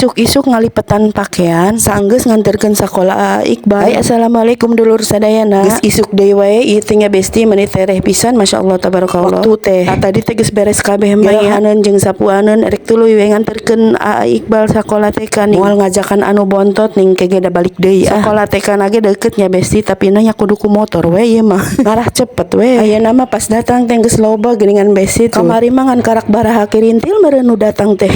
Isuk-isuk ngalipetan pakaian sanggeus nganterkeun sakola Iqbal. Hai, assalamualaikum dulur sadayana. Geus isuk deui wae ieu teh nya, besti, meuni tereh pisan, masyaallah tabarakallah. Waktu teh tadi teh geus beres kabeh, gerahaneun jeung sapuaneun, erek tuluy we nganterkeun Aa Iqbal sakola TK nih. Moal ngajakan anu bontot ning ke ge da balik deui ah. Sakola TK na ge deket nya, besti, tapi nya kudu ku motor we ieu mah. Ngarah cepet we. Ayeuna mah pas datang teh geus loba geuningan, besti, tuh. Kamari mah ngan karak baraha kirintil meureun nu datang teh.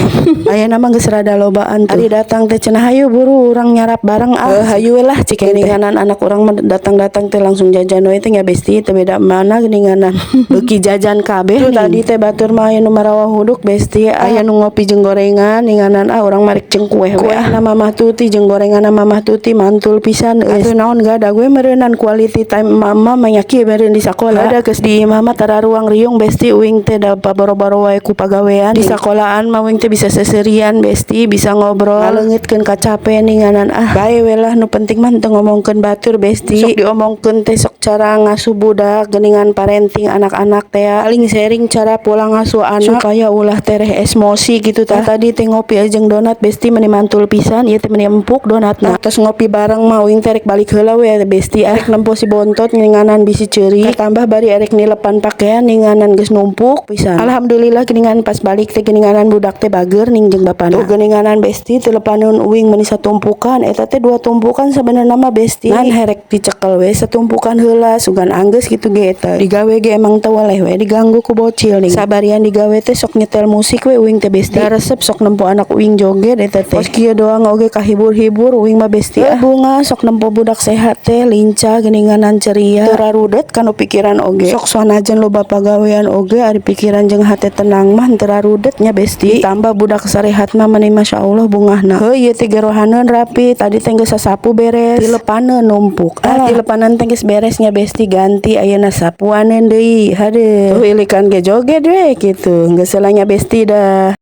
Ayeuna mah geus rada lobaan tuh. Ari datang teh cenah, "Hayu buru urang nyarap bareng ah." "Hayu we lah," cik geuninganan. Anak urang mah datang-datang teh langsung jajan we teh nya, besti, teu beda mana geuninganan. Beuki jajan kabeh. Tuh tadi teh batur mah aya nu marawa huduk, besti, aya nu ngopi jeung gorengan ninganan. Ah, urang mah rek jeung kueh we ah. Mamah Tuti jeung gorengan Mamah Tuti mantul pisan euy. Atuh naon gada gue meureunnan quality time mama mah nya kieu meureun di sakola. Ada geus di imah mah tara ruang riung, besti, uing teh da boro-boro wae ku pagawean. Di sakolaan mah uing teh bisa seserian, besti, bisa ngobrol, ngaleungitkeun kacape ninganan. Ah, bae we lah, nu penting mah teu ngomongkeun batur, besti. Sok diomongkeun teh sok cara ngasuh budak geuningan, parenting anak-anak teh, paling sharing cara pola ngasuh anak supaya ulah tereh emosi gitu tah. Tadi teh ngopi jeung donat, besti, meuni mantul pisan ieu teh, meuni empuk donatna. Terus ngopi bareng mah uing teh rek balik heula we, besti, ah, rek nempo si bontot ninganan bisi ceurik, tambah bari erek nilepan pakaian ninganan geus numpuk pisan. Alhamdulillah geuningan pas balik teh geuninganan budak teh bager ning jeung bapana. Tuh geuninganan, besti, tilepaneun uing meuni satumpukan eta teh, dua tumpukan sabenerna mah, besti, ngan herek dicekel we satumpukan heula sugan anggeus kitu ge. Eta digawe ge emang teu weleh we diganggu ku bocil ning. Sabarian digawe teh sok nyetel musik we uing teh, besti, da resep sok nempo anak uing joget eta teh. Kos kieu doang oge kahibur-hibur uing mah, besti, ah. Bunga sok nempo budak sehat teh, lincah geuninganan, ceria, teu rarudet kanu pikiran oge. Sok sanajan loba pagawean oge, ari pikiran jeung hate tenang mah teu rarudet nya, besti. Ditambah budak sarehat mah meni masyaallah bungahna. Heuh, ieu teh gerohaneun rapi, tadi teh geus sasapu beres, tilepaneun numpuk. Ah, tilepanan teh geus beres nya, besti, ganti ayeuna sapuaneun deui. Hadeeh, tuh ilikan ge joget we kitu. Geus heula nya, besti, dah.